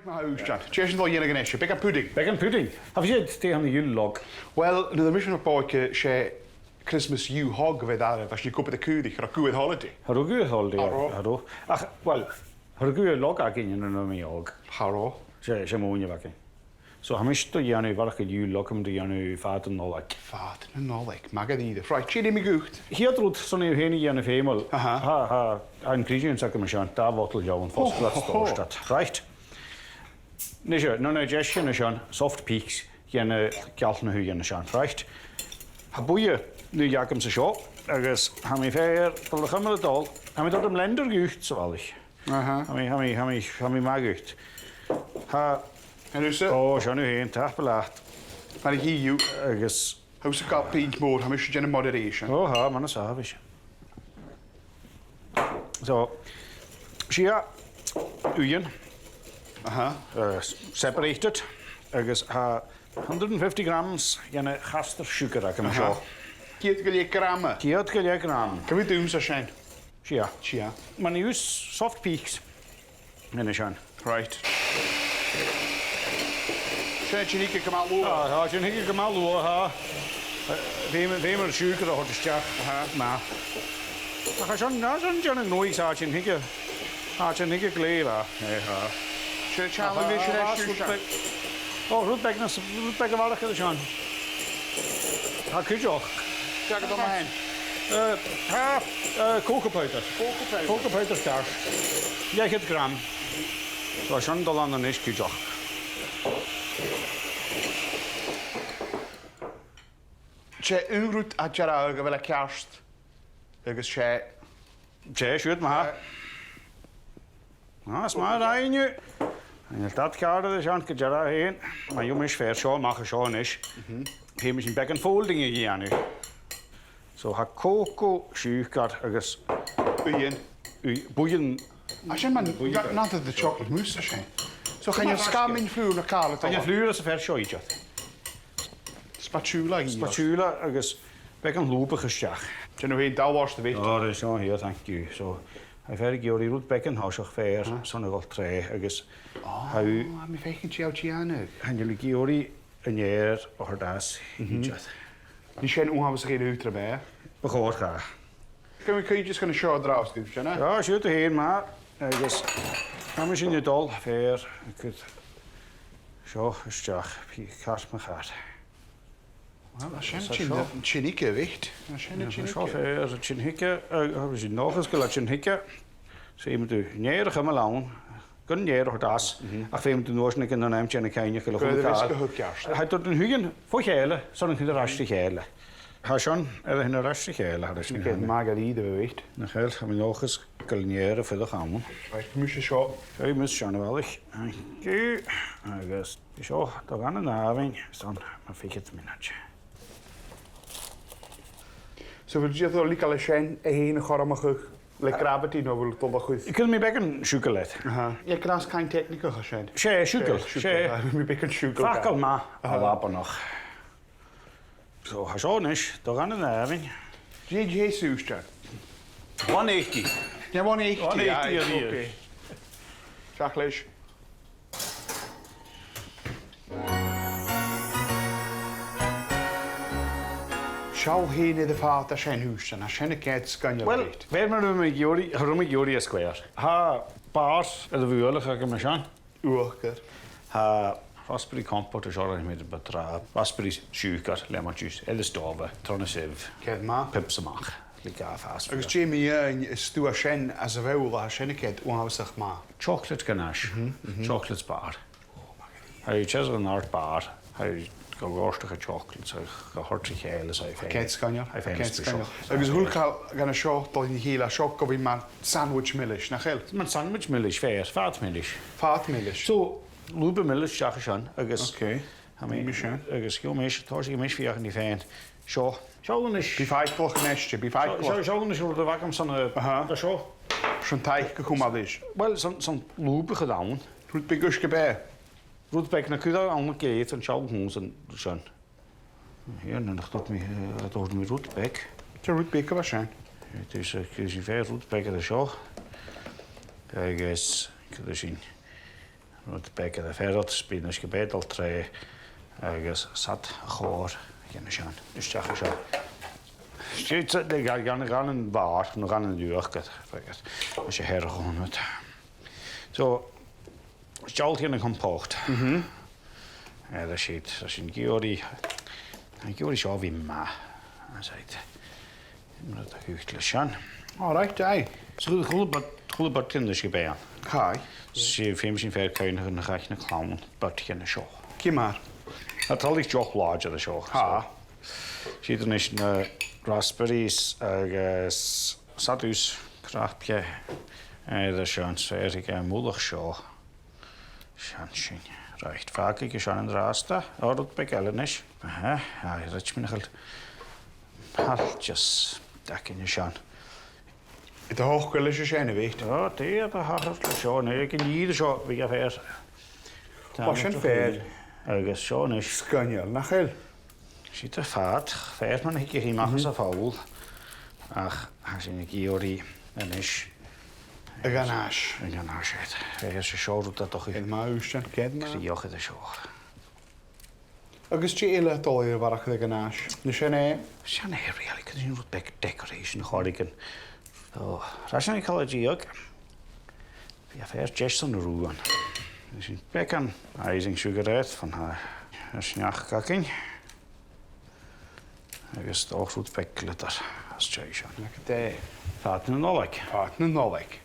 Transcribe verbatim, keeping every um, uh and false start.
Math ùr, John. Dè tha sinn a' dol a dhèanamh a-nis? Beagan pudding. Beagan pudding. Tha fios agad dè th' ann an Yule log? Well, nuair a bha mise nam phòige, 's e Christmas Yule hog a bha air, bha sinn a' cumail a' chùrach, ro Yule holiday. Ro Yule holiday, ro. Ach, well, ro Yule log againn an-diugh. Ro. 'S e, 's e mo mhòine a bh' againn. So, tha mise a' dol a dhèanamh, a bharrachd air Yule log, tha mi a' dol a dhèanamh fada na Nollaig. Fada na Nollaig, math dha-rìribh. Right, dè nì mi dhut? A' chiad rud, 's ann a tha thu fhèin a' dèanamh feumail. Aha. Tha, tha, tha ingredients agam an sin, dà bhotal dheamhain, first class, oh, ho, ho, ho, stuff. Right. Nise, no, no, dè tha sin an sin, soft peaks, dhen a' gheal na h-uighean an sin, right? Tha buidhe na h-uighean agamsa seo, agus tha mi fhèin a' dol a chumail a' dol, tha mi a' dol dhan blender dhut sa bhaile. Aha. Tha mi, tha mi, tha mi, tha mi math dhut. Tha. An uair sin? Ò, sin thu fhèin, tapadh leat. Mar a chì thu. Agus tha thusa a' gabhail pinnt mòr, tha mise a' dèanamh moderation. Ò, tha, mar as àbhaist. So, sia uighean. Aha. Uh, s-, separated. Agus tha hundred and fifty grams dhen a' chaster sugar agam an seo. Aha. Ceud gu leth grama. Ceud gu leth gram. Cò mheud ùine a tha sin? Sia. Sia. Mar a nì thu soft peaks. An e sin. Right. Sin a' tighinn thuige gu math luath. Ah, tha, tighinn thuige gu math luath, tha. Eh, feumaidh, feumaidh an siùcar a thoirt a-steach. Aha. Math. Ach tha sin, tha sin a' dèanamh gnothaich, tha, tighinn thuige. Tha, tighinn thuige glè mhath. Eh, tha. Sin a' teallaidh leis an... Tha, tha, rud beag. Ò, rud beag nas, rud beag a bharrachd air a sin. Tha cuideachd. Dè th' agad an sin? Eh, tha, eh, cocoa powder. Cocoa powder. Cocoa powder ceart. Leth-cheud gram. So, tha sin a' dol ann a-nis cuideachd. 'S e aon rud a tha dearbhadh gu bheil e ceart, agus 's e... 'S e, siud ma-thà. Eh. Ah, 's math a rinn thu. Chan eil dad ceàrr air a sin gu dearbh fhèin. Ma gheibh mise feur seo a-mach à seo a-nis. Mhm. Feumaidh sinn beagan folding a dhèanamh. So, tha cocoa, siùcar agus... Uighean. Ui-, buidheann. A sin mar, buidheann. Not, not the chocolate mousse, a sin. So, chan eil sgàth min fhlùr no càil a' dol? Chan eil flùr anns a' fhear seo idir. Spatula a dhìth. Spatula agus beagan lùbach a-steach. Dèan thu fhèin dà làrna bhit. Ò, right, seo, here, thank you. So, tha am fear ag iarraidh rud beagan toiseach, fear, aha, son a dhol troimhe, agus... Ò, tha mi a' faicinn dè tha thu a' dèanamh. Chan eil thu ag iarraidh an fhear a thoirt às, mhm, idir. Nì sin uabhasach air aotrom, eh? Bu chòir, tha. Gum bi cuid is gun seo an-dràsta, sin e? Tha, siud thu fhèin, ma-thà. Agus tha mi sin a' dol, fear, a' cur seo a-steach, bidh e ceart ma-thà. Well, tha sin, sin seo. Tighinn thuige, a bhith. Tha sin a' tighinn thuige. Seo, fear, a' tighinn thuige, eh, tha mi an dòchas gu bheil e a' tighinn thuige. 'S feumaidh tu an fhear a chumail ann, gun an fhear a thoirt às, mhm, ach feumaidh tu an uair sin aig an aon àm dèanamh cinnteach gu bheil e a' cumail càil. Tha e a' toirt an uighean fo chèile, son a chur air ais ri chèile. Tha sin air a thighinn air ais ri chèile, tha e sin. Nì ceud math dha-rìribh, a bhith. Nach eil, tha mi an dòchas gu bheil an fhear a' fuireach ann. Right, mise seo. Seo mise sin a bhalaich. Thank you. Agus seo, tha e gan an àmhainn, son, mu fhichead mionaid. So, a bheil thu dìreach a' dol a leigeil leis sin e fhèin a chormachadh le gravity no a bheil thu a' dol a chur... Cuiridh mi beagan siùcair leis. Aha. An e glas-coin teicnigeach a tha sin? 'S e, siùcair, 's e. 'S e siùcair, aye, mi beagan siùcair. Facal math, aha, Albannach. So, tha seo a-nis, tha e gan an àmhainn. Dè, dè an t-aois a th' ann? One eighty. Yeah, one eighty, one eighty, aye, aye, okay. Seach leis. Seall fhèin air a' phàirt a tha sin, a tha sin a' coimhead sgoinneil. Well, bha mi ag iarraidh, bha mi ag iarraidh a square. Tha bàrr air a' bhualadh agam an sin. Uachdar. Tha raspberry compote an seo a rinn mi air a' bhàrr. Raspberry, siùcar, lemon juice, eile 's dòcha, tron a' sieve. Ceart ma-thà. Pips a-mach. Like a fast food. Agus dè mu dheidhinn, is dòcha sin, às a' bhobhla, tha sin a' coimhead uabhasach math. Chocolate ganache. Mhm, mhm. Chocolate bar. Tha e teas an àrd bàrr, tha e gu gòrtach a' chocolate, so gu h-àrd a chèile, so fhèin. Ceart sgoinneil. Tha e fhèin ceart sgoinneil. Agus a h-uile càil gun a seo, dol a chèile seo, gu bhith mar sandwich milis, nach eil? Mar sandwich milis, fear, fad milis. Fad milis. So, lùb milis a-steach an sin, agus... Okay. Tha mi, mi sin. Agus gheibh mise, tòisichidh mise feuchainn ri fhèin. Seo. Seall a-nis. Bi faiceallach a-nis, bi faiceallach. Seo, seo, seall a-nis rud a bh' agam son a... Aha. Tha seo. Son taic a chumail ris. Well, son, son lùb a chur ann. Rud beag uisge-beatha. Rud beag na cuireadh ann a' gheata, an seall chun san, san. Here, an-diugh, tog mi, eh, tog mi rud beag. Dè rud beag a bha sin? Tha e, tha e, tha e fìor rud beag air a seo. Agus, cuiridh sinn Rud beag air a' phàirt, 's bidh e a-nis gu bhith a' dol troimhe agus 's iad a' chòir a' ghineis sin. Is dòcha seo. Siud, gan, gan, gan a' bhàrr, no gan an luach, agus, agus 's e a tha air a chùnamh. So, 's toil leam a' chompost. Mhm. Eh, tha siud, tha sinn ag iarraidh, ag iarraidh seo a bhith math. That's right. Mar a tha a' chùis leis sin. All right, aye. So, a h-uile bud, a h-uile bud a th' ann, 's e bean. Aye. 'S e, feumaidh sinn feuchainn càit an do chaidh na clann, bud a th' ann an seo. Ciamar? Tha e toilichte deoch làidir an seo. Tha. So, siud a-nis na raspberries agus citrus, cnap, eh, air a sin, 's fheàrr a bhith a' mullach seo. Sin sin. Right, fàgaidh sinn an-dràsta. Ò, rud beag eile a-nis. Aha, aye, rud beag eile. Thall just againn an sin. Tha e a' tachairt leis a sin, a bheil? Ò, tha e a' tachairt leis a sin. Aig an ìre seo, bidh e fìor. Tha sin fìor. Agus seo a-nis. Sgoinneil, nach eil? Siud air fad, fìor mar a thig e a-mach às a' pholl. Ach tha sinn ag iarraidh a-nis a' ghanais. A' ghanais, eh. Fìor, 's e seo rud a tha a' dol a chur. Ceart ma-thà, sin, ceart ma-thà. Crìoch air seo. Agus dè eile a tha dol air a bharrachd air a' ghanais? Nise, sin e. Sin e, really, gun rud beag decoration a chur air. Ò, tha sin a' còrdadh rium. Bidh e fìor dheas san rùn. Nì sinn beagan icing sugar air, fon tha e sneachda againn. Agus dòcha rud beag glitter às dèidh sin. Leig e. Fad na Nollaig. Fad na Nollaig.